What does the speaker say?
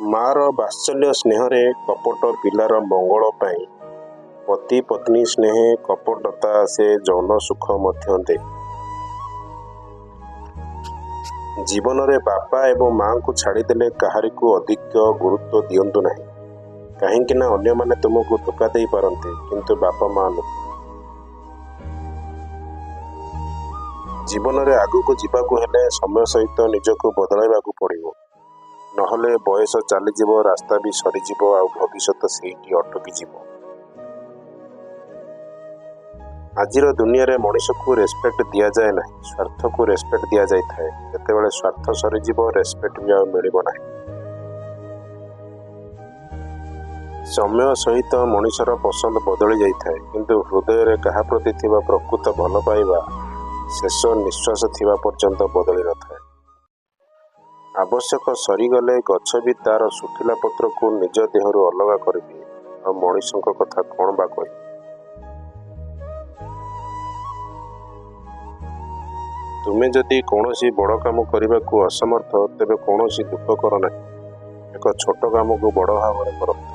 ମା'ର ବାତ୍ସଲ୍ୟ ସ୍ନେହରେ କପଟ ପିଲାର ମଙ୍ଗଳ ପାଇଁ। ପତି ପତ୍ନୀ ସ୍ନେହେ କପଟତା ଆସେ, ଯୌନ ସୁଖ ମଧ୍ୟ ଦେ। ଜୀବନରେ ବାପା ଏବଂ ମା'ଙ୍କୁ ଛାଡ଼ିଦେଲେ କାହାରିକୁ ଅଧିକ ଗୁରୁତ୍ୱ ଦିଅନ୍ତୁ ନାହିଁ। କାହିଁକିନା ଅନ୍ୟମାନେ ତୁମକୁ ଧୋକା ଦେଇପାରନ୍ତି, କିନ୍ତୁ ବାପା ମା' ନୁହେଁ। ଜୀବନରେ ଆଗକୁ ଯିବାକୁ ହେଲେ ସମୟ ସହିତ ନିଜକୁ ବଦଳାଇବାକୁ ପଡ଼ିବ। ନହେଲେ ବୟସ ଚାଲିଯିବ, ରାସ୍ତା ବି ସରିଯିବ, ଆଉ ଭବିଷ୍ୟତ ସେଇଠି ଅଟକିଯିବ। ଆଜିର ଦୁନିଆରେ ମଣିଷକୁ ରେସପେକ୍ଟ ଦିଆଯାଏ ନାହିଁ, ସ୍ୱାର୍ଥକୁ ରେସପେକ୍ଟ ଦିଆଯାଇଥାଏ। ଯେତେବେଳେ ସ୍ୱାର୍ଥ ସରିଯିବ, ରେସପେକ୍ଟ ବି ଆଉ ମିଳିବ ନାହିଁ। ସମୟ ସହିତ ମଣିଷର ପସନ୍ଦ ବଦଳି ଯାଇଥାଏ, କିନ୍ତୁ ହୃଦୟରେ କାହା ପ୍ରତି ଥିବା ପ୍ରକୃତ ଭଲପାଇବା ଶେଷ ନିଃଶ୍ୱାସ ଥିବା ପର୍ଯ୍ୟନ୍ତ ବଦଳି ନଥାଏ। ଆବଶ୍ୟକ ସରିଗଲେ ଗଛ ବି ତା'ର ଶୁଖିଲା ପତ୍ରକୁ ନିଜ ଦେହରୁ ଅଲଗା କରିଦିଏ, ଆଉ ମଣିଷଙ୍କ କଥା କ'ଣ ବା କହିବି? ତୁମେ ଯଦି କୌଣସି ବଡ଼ କାମ କରିବାକୁ ଅସମର୍ଥ, ତେବେ କୌଣସି ଦୁଃଖ କର ନାହିଁ। ଏକ ଛୋଟ କାମକୁ ବଡ଼ ଭାବରେ କରନ୍ତୁ।